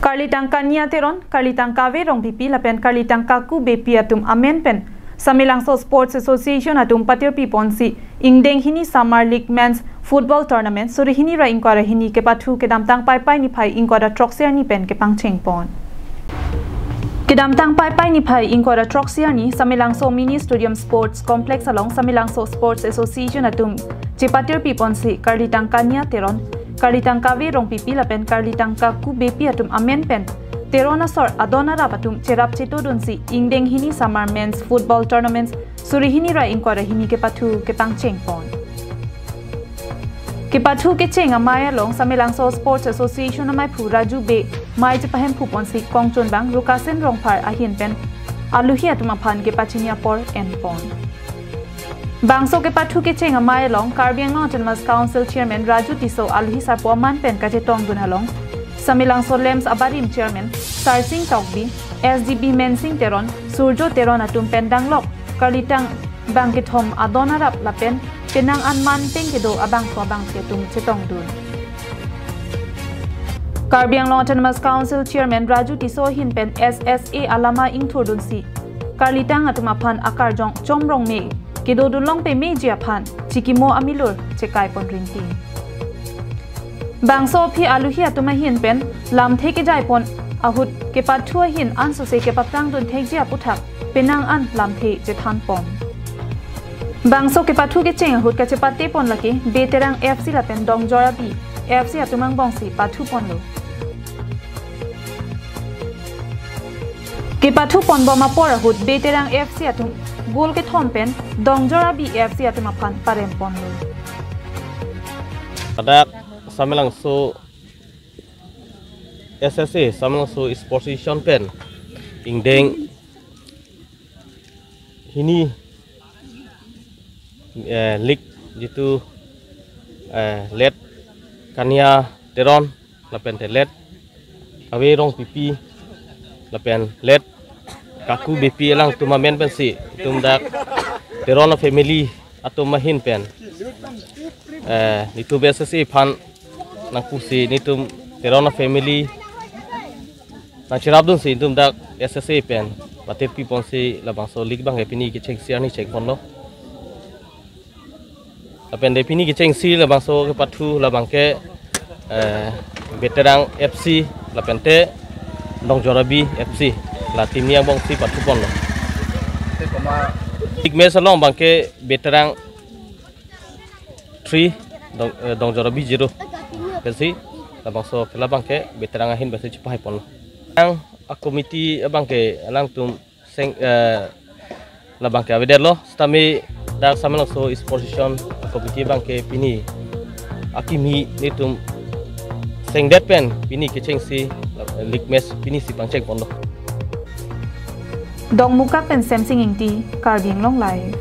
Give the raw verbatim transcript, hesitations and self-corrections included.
Karlitang Kania Teron, Karlitang Kave Rongpipi lapen Karlitang Kaku Beypi atum amen pen Samelangso Sports Association atum patirpi ponsi ingdeng hini Summer League Men's Football Tournament suri hini ra ingkoi ra hini kepathu kedamtang Paipai niphai ingkoi ra throksi arni pen kepangcheng pon. Kedamtang Paipai niphai ingkoi ra throksi arni Samelangso Mini Stadium Sports Complex along Samelangso Sports Association atum chepatirpi ponsi Karlitang Kania Teron, Karlitang Kave Rongpipi lapen Karlitang Kaku Beypi atum amen pen Teron asor adon arap atum cherap chetodunsi ingdeng hini Summer Men's Football Tournaments suri hini ra ingkoi ra hini kepathu kepangcheng pon. Kepathu kecheng amei along Samelangso Sports Association ameiphu Raju Bey mei chepahemphu ponsi kongchunbang Rukasen Rongphar ahin pen aluhi atum aphan kepachini apor en pon. Bangso kepathu kecheng amei along Karbi Anglong Autonomous Council Chairman Raju Tisso aluhi sarpo aman pen kachetongdun along Samelangso LAMPS abarim Chairman Sarsing Tokbi, S D B Mensing Teron, Surjo Teron atum pen danglok Karlitang bang kethom adon arap lapen penang an man peng kedo abangso abangsi atum chetongdun. Karbi Anglong Autonomous Council Chairman Raju Tisso ahin pen S S A alama ingthurdunsi Karlitang atum aphan akarjong chomrong me kedodun long pemeji aphan chikimo amilur chekai pon rinti. Bangso aphi aluhi atum ahin pen lamthe kejai pon ahut kepathu ahin ansose kepatangdun thekji aputhak penang an lamthe chethan pon. Bangso kepathu kecheng ahut kachepate pon lake Beyterang F C lapen Dongjor Abi F C atum angbongsi pathu ponlo. Kepathu ponbom apor ahut Beyterang F C atum goal kethom pen Dongjor Abi F C atum aphan parem ponlo. Ladak Samelangso S S A, Samelangso Sports Association pen ingdeng hini, eh, league jitu, eh, let Kania Teron lapen te let Kave Rongpipi lapen let Kaku Beypi alangtum amen pensi itum dak Teron family atum ahin pen, eh, nitum S S A aphan nangpusi nitum Teron family nangcherapdunsi itum dak S S A pen patirpi ponsi labangso league abangke pini kechengsi arni cheng ponlo. Lapen te pini kechengsi labangso kepathu labangke, eh, Beyterang F C lapen te Dongjor Abi F C, la team ni angbongsi pathu ponlo. League match along abangke Beyterang three, Dong, eh, Dongjor Abi zero. Pensi labangso khela abangke Beyterang ahin pensi chepahai ponlo. Yang a committee abangke alangtum seng, eh, labangke avedetlo, sitame dak Samelangso Sports Association committee abangke pini akimi nitum sengdet pen pini kechengsi, eh, league match pinisi pangcheng ponlo. Dongmukak pen Semsing Ingti, Karbi Anglong Live.